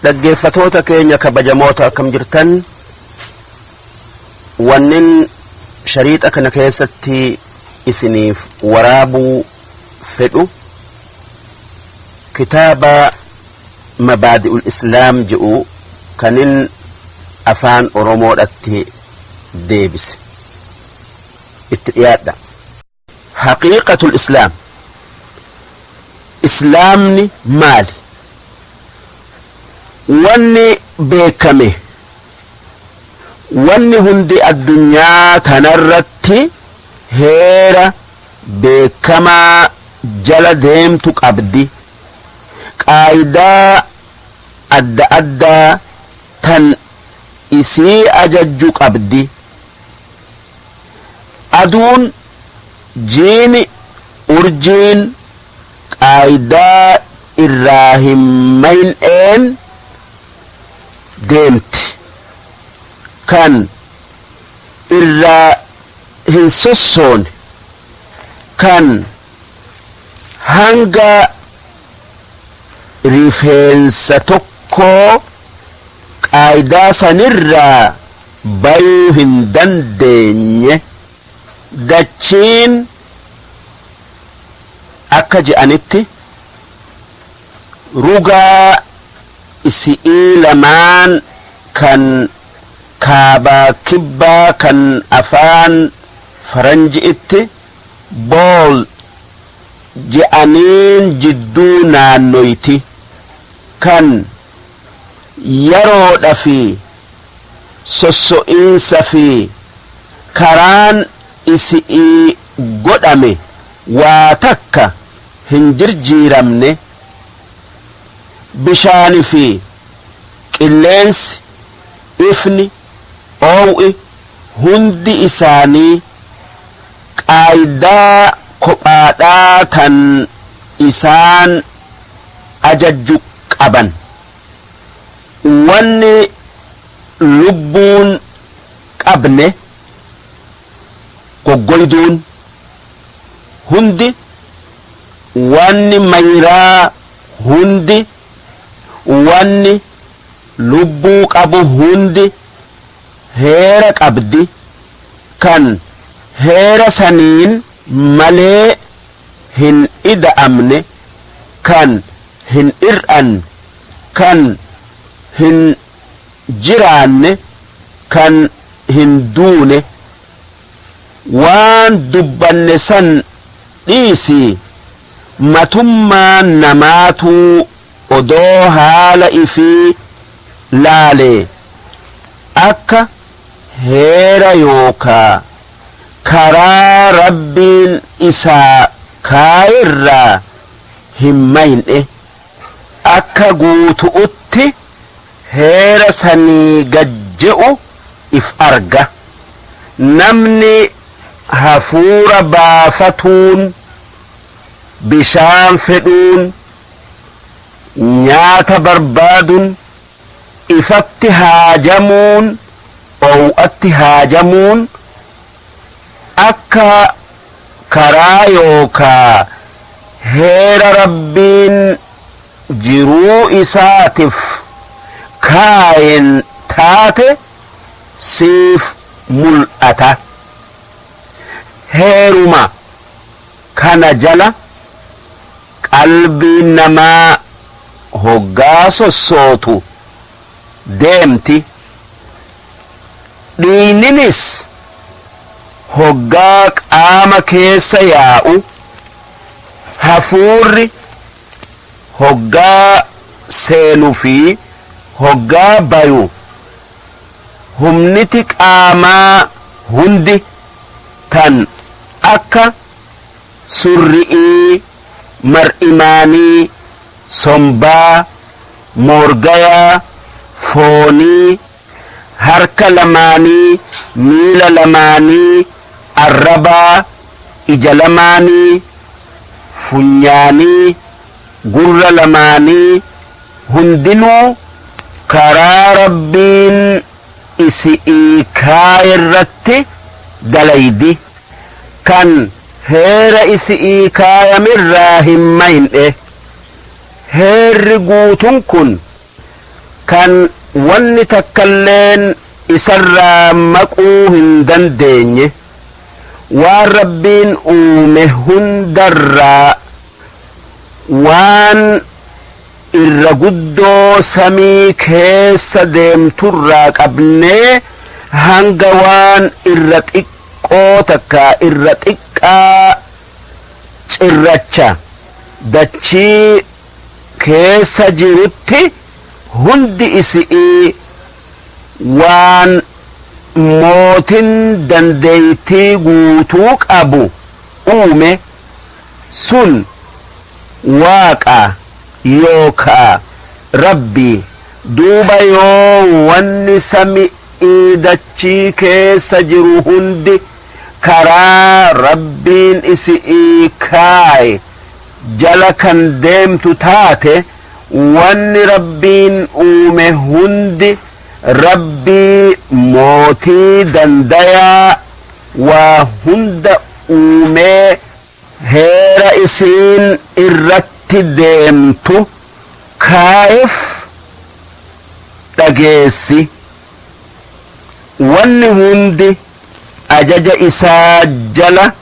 Dhaggeeffatoota keenya kabajamoota, akkam jirtan? Wannin shariixa kana keessatti isiniif waraabuu fedhu kitaaba Mabaadi'ul Islaam jedhu kanin afaan Oromoodhatti deebise. Itti dhiyaadha. Haqiiqatul Islaam. Islaamni maali? Wanni beekame, wanni hundi addunyaa tanarratti heera beekamaa jala deemtu qabdi. Qaayidaa adda addaa tan isii ajajju qabdi. Aduun, jiini, urjiin qaayidaa irraa hin mayn'een deemti. Kan irraa hin sossoone, kan hanga rifeensa tokkoo qaayidaa sanirraa bayuu hin dandeenye. Dachiin akka je'anitti rugaa isi'ii lamaan kan kaabaa kibbaa, kan afaan faranji'itti pole je'aniin jidduu naannoyti, kan yeroodha fi sosso'iinsa fi karaan isi'ii godhame waa takka hin jirjiiramne. Bishaani fi qilleensi, ifni, oow'i hundi isaanii qaayidaa kophaadhaa tan isaan ajajju qaban. Wanni lubbuun qabne goggoyduun hundi, wanni mayraa hundi, wanni lubbuu qabu hundi heera qabdi, kan heera saniin malee hin ida'amne, kan hin ir'anne, kan hin jiraanne, kan hin duune. Waan dubbanne san dhiisii, matummaan namaatuu odoo haala ifii laalee akka heera yookaa karaa Rabbiin isaa kaayirraa hin mayn'e, akka guutu'utti heera sanii gajje'u if arga. Namni hafuura baafatuun, bishaan fedhuun, nyaata barbaaduun, ifatti haajamuun, oow'atti haajamuun akka karaa yookaa heera Rabbiin jiruu isaatiif kaayen taate siif mul'ata. Heeruma kana jala qalbiin namaa hoggaa sossootu deemti. Dhiigninis hoggaa qaama keessa yaa'u, hafuurri hoggaa seenu fi hoggaa bayu, humniti qaamaa hundi tan akka surri'ii, mar'imaanii, sombaa, moorgayaa, foonii, harka lamaanii, miila lamaanii, arrabaa, ija lamaanii, funyaanii, gurra lamaanii hundinuu karaa Rabbiin isi'ii kaayerratti dalaydi, kan heera isi'ii kaayamirraa hin mayn'e. Heerri guutun kun Kan wanni takkalleen isarraa maquu hin dandeenye, waan Rabbiin uume hundarraa waan irra guddoo samii keessa deemturraa qabnee hanga waan irra xiqqoo takka irra xiqqaa cirracha dachii keessa jirutti hundi isi'ii waan mootin dandeeytii guutuu qabu uume sun Waaqa yookaa Rabbi. Duuba yoo wanni sami'ii dachii keessa jiru hundi karaa Rabbiin isi'ii kaaye jala kan deemtu taate, wanni Rabbiin uume hundi Rabbii mootii dandayaa waa hunda uumee heera isiin irratti deemtu kaayef dhageessi. Wanni hundi ajaja isaa jala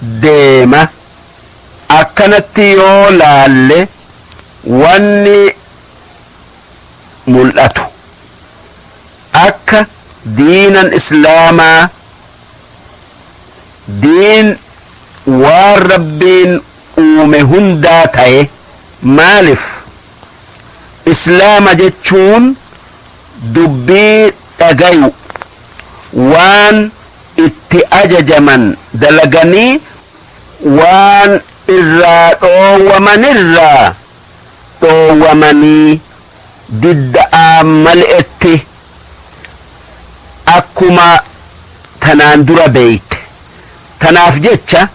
deema. Akkanatti yoo laalle wanni mul'atu akka diinan islaamaa diin waan Rabbiin uume hundaa taye. Maalif? Islaama jechuun dubbii dhagayu, waan itti ajajaman dalaganii waan irraa dhoowwamanirraa dhoowwamanii didda'aan male'etti, akkuma tanaan dura beeyte. Tanaaf jecha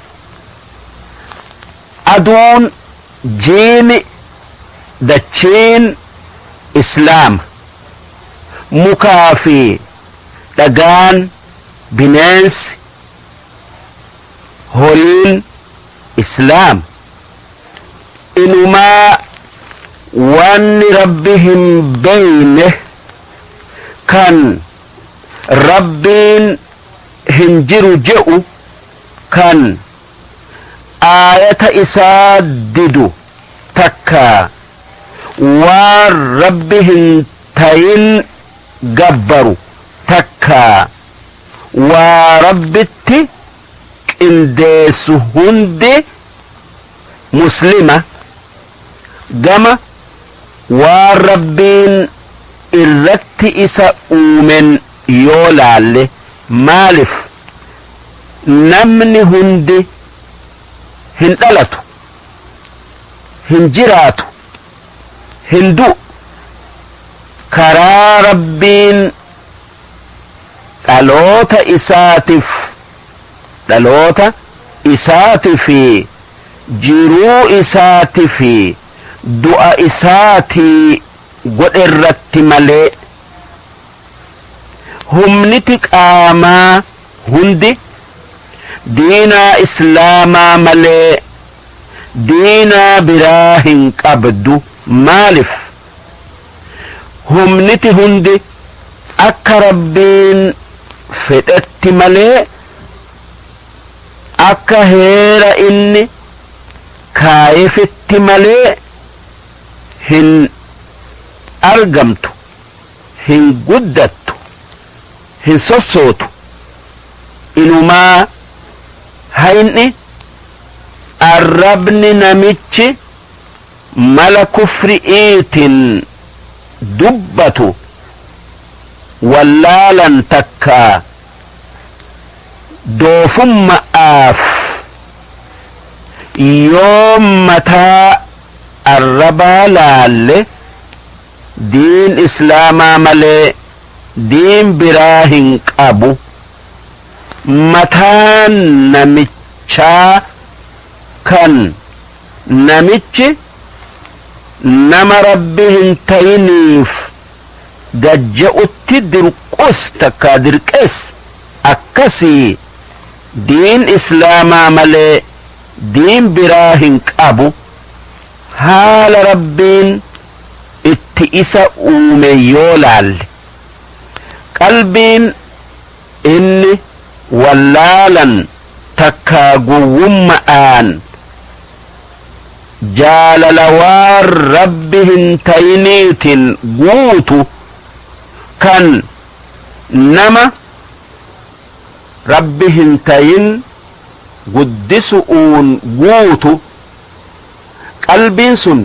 aduun, jiini, dachiin islaama, mukaa fi dhagaan, bineensi, horiin islaama. Inumaa wanni Rabbi hin beeyne, kan Rabbiin hin jiru je'u, kan aayata isaa didu takkaa waan Rabbi hin tayin gabbaru takkaa waa Rabbitti qindeessu hundi muslima, gama waan Rabbiin irratti isa uumen yoo laalle. Maalif? Namni hundi hin dhalatu, hin jiraatu, hin du'u karaa Rabbiin dhaloota isaatif dhaloota isaatifi jiruu isaatifi du'a isaatii godherratti malee. Humniti qaamaa hundi diinaa islaamaa malee diinaa biraa hin qabdu. Maalif? Humniti hundi akka Rabbiin fedhetti malee akka heera inni kaayefitti malee hin argamtu, hin guddattu, hin sossootu. Inumaa hayn'i arrabni namichi mala kufri'iitin dubbatu wallaalan takkaa doofumma'aaf yoo mataa arrabaa laalle diin islaamaa malee diin biraa hin qabu. Mataan namichaa kan namichi nama Rabbi hin tayiniif gad je'utti dirqus takkaa dirqes akkasii diin islaamaa malee diin biraa hin qabu. Haala Rabbiin itti isa uume yoo laalle, qalbiin inni wallaalan takkaa gowwumma'aan jaalala waan Rabbi hin tayiniitin guutu, kan nama Rabbi hin tayin guddisu'uun guutu, qalbiin sun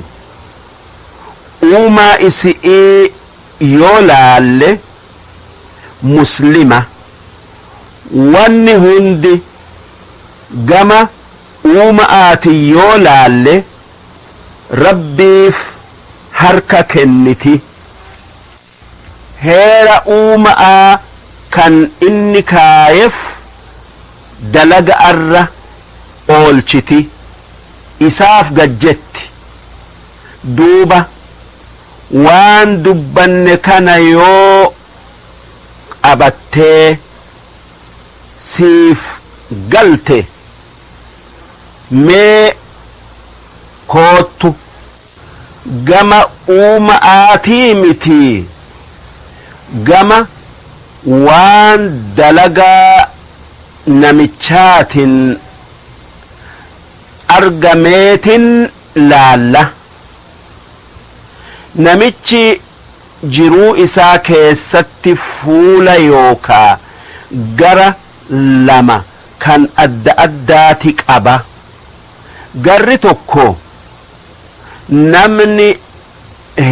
uumaa isi'ii yoo laalle muslima. Wanni hundi gama uuma'aatin yoo laalle Rabbiif harka kenniti. Heera uuma'aa kan inni kaayef dalaga'arra oolchiti, isaaf gad jetti. Duuba waan dubbanne kana yoo qabattee siif galte, mee koottu gama uuma'aatii mitii, gama waan dalagaa namichaatin argameetin laalla. Namichi jiruu isaa keessatti fuula yookaa gara lama kan adda addaati qaba. Garri tokko namni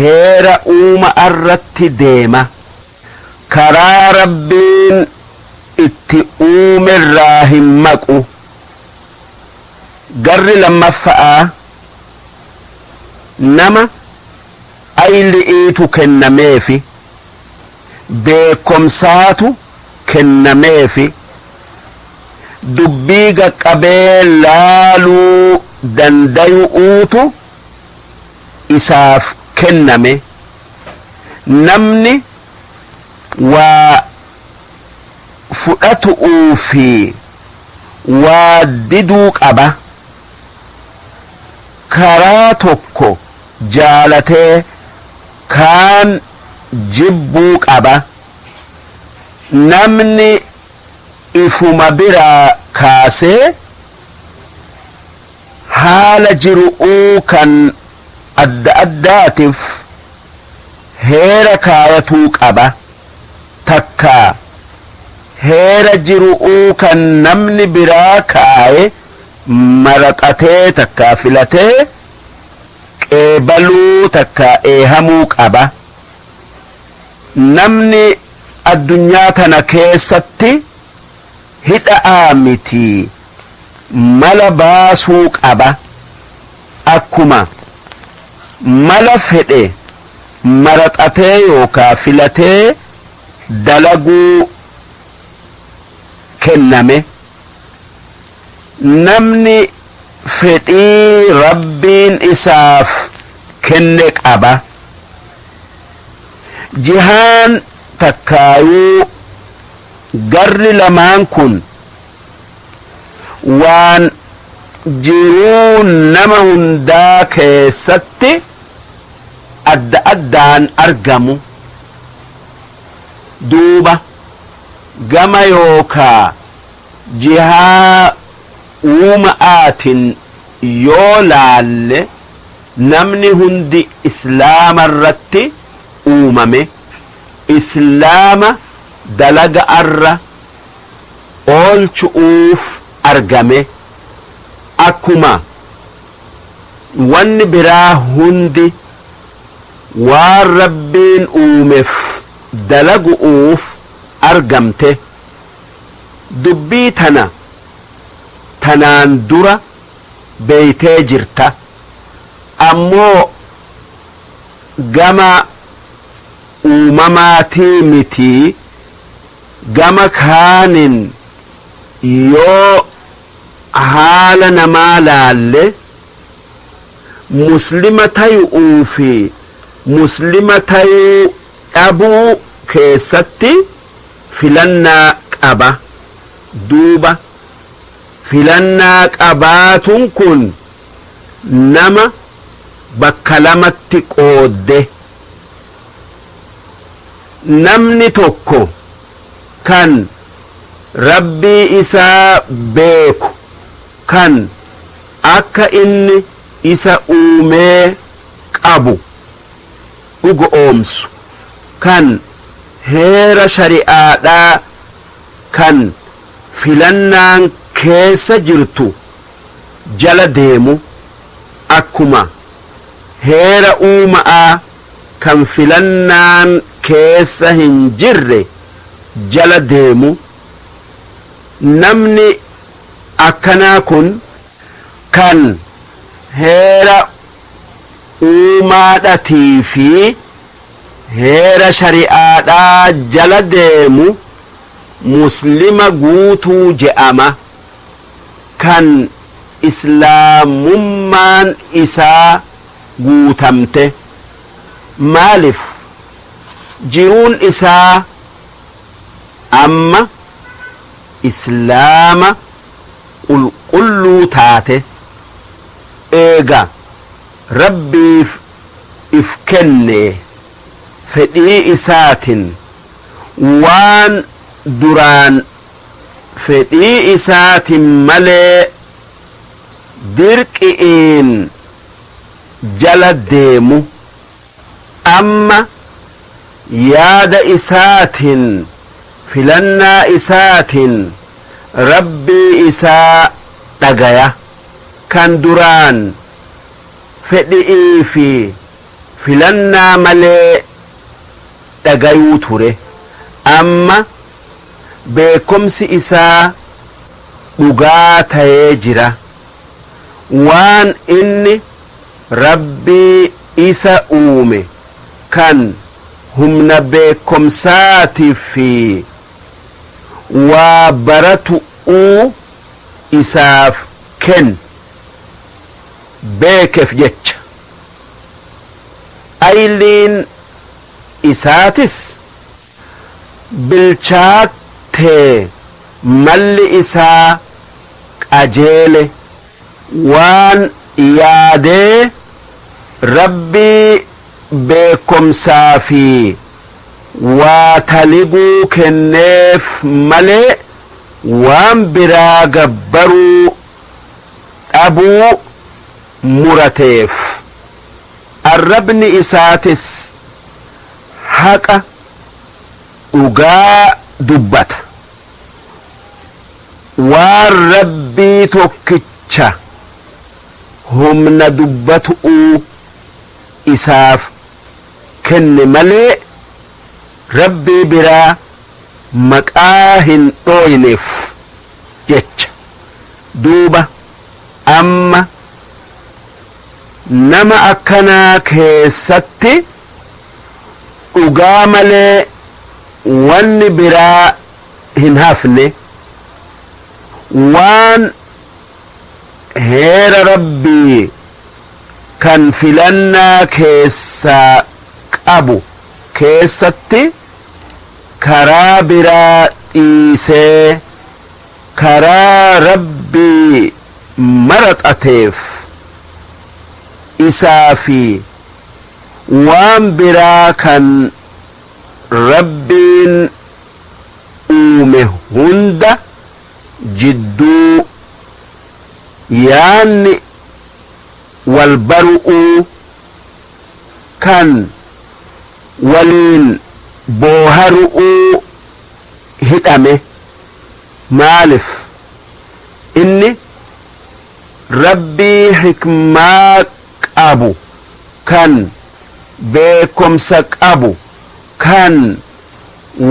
heera uuma'arratti deema. Karaa Rabbiin itti uumerraa hin maqu. Garri lammaffa'aa nama ayli'iitu kennameefi, beekkomsaatu kennameefi, dubbii gaqqabee laaluu dandayu'uutu isaaf kenname. Namni waa fudhatu'uu fi waa diduu qaba. Karaa tokko jaalatee kaan jibbuu qaba. Namni ifuma biraa kaasee haala jiru'uu kan adda addaatif heera kaayatuu qaba, takkaa heera jiru'uu kan namni biraa kaaye maraxatee takkaa filatee qeebaluu takkaa eehamuu qaba. Namni addunyaa tana keessatti hidha'aa miti, mala baasuu qaba. Akkuma mala fedhe maraxatee yookaa filatee dalaguu kenname, namni fedhii Rabbiin isaaf kenne qaba. Jihaan takkaayuu garri lamaan kun waan jiruu nama hundaa keessatti adda addaan argamu. Duuba gama yookaa jihaa uuma'aatin yoo laalle, namni hundi islaamarratti uumame, islaama dalaga'arra oolchu'uuf argame. Akkuma wanni biraa hundi waan Rabbiin uumef dalagu'uuf argamte. Dubbii tana tanaan dura beeytee jirta, ammoo gama uumamaatii mitii, gama kaanin yoo haala namaa laalle, muslima tayu'uu fi muslima tayuu dhabuu keessatti filannaa qaba. Duuba filannaa qabaatun kun nama bakka lamatti qoodde. Namni tokko kan Rabbii isaa beeku, kan akka inni isa uumee qabu dhugo'oomsu, kan heera shari'aadhaa kan filannaan keessa jirtu jala deemu, akkuma heera uuma'aa kan filannaan keessa hin jirre jala deemu, namni akkanaa kun kan heera uumaadhatii fi heera shari'aadhaa jala deemu Muslima guutuu je'ama, kan Islaamummaan isaa guutamte. Maalif jiruun isaa amma Islaama qulqulluu taate, eega Rabbiif if kennee fedhii isaatin waan duraan fedhii isaatin malee dirqi'iin jala deemu, amma yaada isaatin, filannaa isaatin Rabbii isaa dhagaya, kan duraan fedhi'ii fi filannaa malee dhagayuu ture, amma beekkomsi isaa dhugaa tayee jira, waan inni Rabbii isa uume kan humna beekkomsaatii fi waa baratu'uu isaaf kenne beekef jecha. Ayliin isaatis bilchaattee malli isaa qajeele, waan yaadee Rabbii beekkomsaa fi waa taliguu kenneef malee waan biraa gabbaruu dhabuu murateef. Arrabni isaatis haqa, dhugaa dubbata. Waan Rabbii tokkicha humna dubbatu'uu isaaf kenne malee Rabbii biraa maqaa hin dhooyneef jecha. Duuba amma nama akkanaa keessatti dhugaa malee wanni biraa hin hafne, waan heera Rabbii kan filannaa keessaa qabu keessatti karaa biraa dhiisee karaa Rabbii maraxateef isaa fi waan biraa kan Rabbiin uume hunda jidduu yaanni wal baru'uu kan waliin booharu'uu hidhame. Maalif inni Rabbii hikmaa qabu kan beekkomsa qabu kan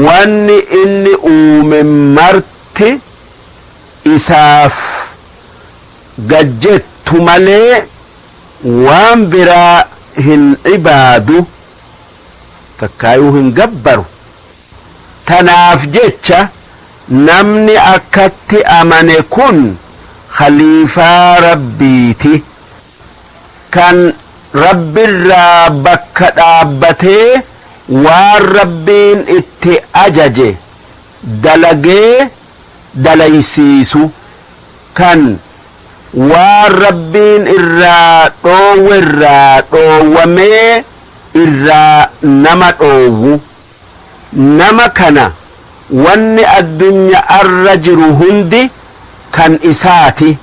wanni inni uume marti isaaf gad jettu malee waan biraa hin ibaadu takkaayuu hin gabbaru. Tanaaf jecha namni akkatti amane kun khaliifaa Rabbiiti, kan Rabbirraa bakka dhaabbatee waan Rabbiin itti ajaje dalagee dalaysiisu, kan waan Rabbiin irraa dhoowwerraa dhoowwamee irraa nama dhoowwu. Nama kana wanni addunya'arra jiru hundi kan isaati,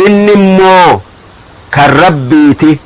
inni immoo kan Rabbiiti.